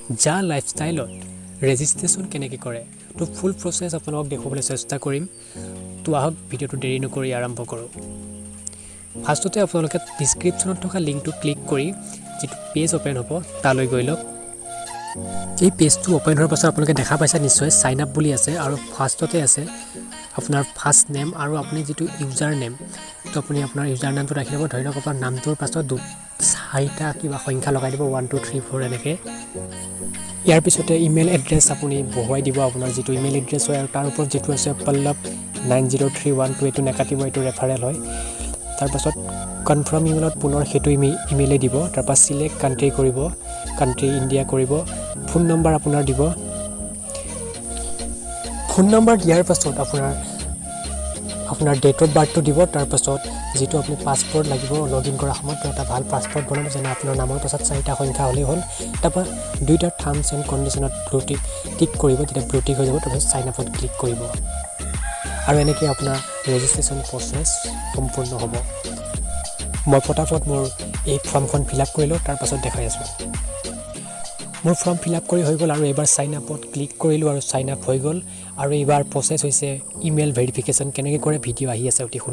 জা লাইফষ্টাইলত ৰেজিষ্ট্ৰেশ্যন কেনেকৈ কৰে, তো ফুল প্ৰচেছ আপোনালোকক দেখুৱাবলৈ চেষ্টা কৰিম। তো আহক, ভিডিঅ'টো দেৰি নকৰি আৰম্ভ কৰোঁ। ফাৰ্ষ্টতে আপোনালোকে ডিছক্ৰিপশ্যনত থকা লিংকটো ক্লিক কৰি যিটো পেজ অ'পেন হ'ব, তালৈ গৈ লওক। এই পেজটো অ'পেন হোৱাৰ পাছত আপোনালোকে দেখা পাইছে নিশ্চয়, চাইন আপ বুলি আছে আৰু ফাৰ্ষ্টতে আছে আপোনাৰ ফাৰ্ষ্ট নেম আৰু আপুনি যিটো ইউজাৰ নেম, তো আপুনি আপোনাৰ ইউজাৰ নেমটো ৰাখি ল'ব। ধৰি লওক, আপোনাৰ নামটোৰ পাছত চাৰিটা কিবা সংখ্যা লগাই দিব, 1 2 3 4 এনেকৈ। ইয়াৰ পিছতে ইমেইল এড্ৰেছ আপুনি বহুৱাই দিব, আপোনাৰ যিটো ইমেইল এড্ৰেছ হয়। আৰু তাৰ ওপৰত যিটো আছে পল্লৱ 90312, এইটো নাকাটিব, এইটো ৰেফাৰেল হয়। তাৰপাছত কনফাৰ্ম ইমেইলত পুনৰ সেইটো ইমেইলেই দিব। তাৰপৰা চিলেক্ট কাণ্ট্ৰি কৰিব, কাণ্ট্ৰি ইণ্ডিয়া কৰিব। ফোন নম্বৰ আপোনাৰ দিব। ফোন নম্বৰ দিয়াৰ পাছত আপোনাৰ আপোনাৰ ডেট অফ বাৰ্থটো দিব। তাৰপাছত যিটো আপুনি পাছপৰ্ট লাগিব লগ ইন কৰাৰ সময়ত, তো এটা ভাল পাছপৰ্ট বনাব, যেনে আপোনাৰ নামৰ পাছত চাৰিটা সংখ্যা হ'লেই হ'ল। তাৰপৰা দুইটা টাৰ্মছ এণ্ড কণ্ডিশ্যনত ব্লু টিক টিক কৰিব, তেতিয়া ব্লু টিক হৈ যাব। তাৰপিছত চাইন আপত ক্লিক কৰিব আৰু এনেকৈ আপোনাৰ ৰেজিষ্ট্ৰেশ্যন প্ৰচেছ সম্পূৰ্ণ হ'ব। মই ফটাফট মোৰ এই ফৰ্মখন ফিল আপ কৰি লওঁ, তাৰপাছত দেখাই আছোঁ। মোৰ ফৰ্ম ফিল আপ কৰি হৈ গ'ল আৰু এইবাৰ চাইন আপত ক্লিক কৰিলোঁ আৰু চাইন আপ হৈ গ'ল। আৰু এইবাৰ প্ৰচেছ হৈছে ইমেইল ভেৰিফিকেশ্যন কেনেকৈ কৰে, ভিডিঅ' আহি আছে অতি সোনকালে।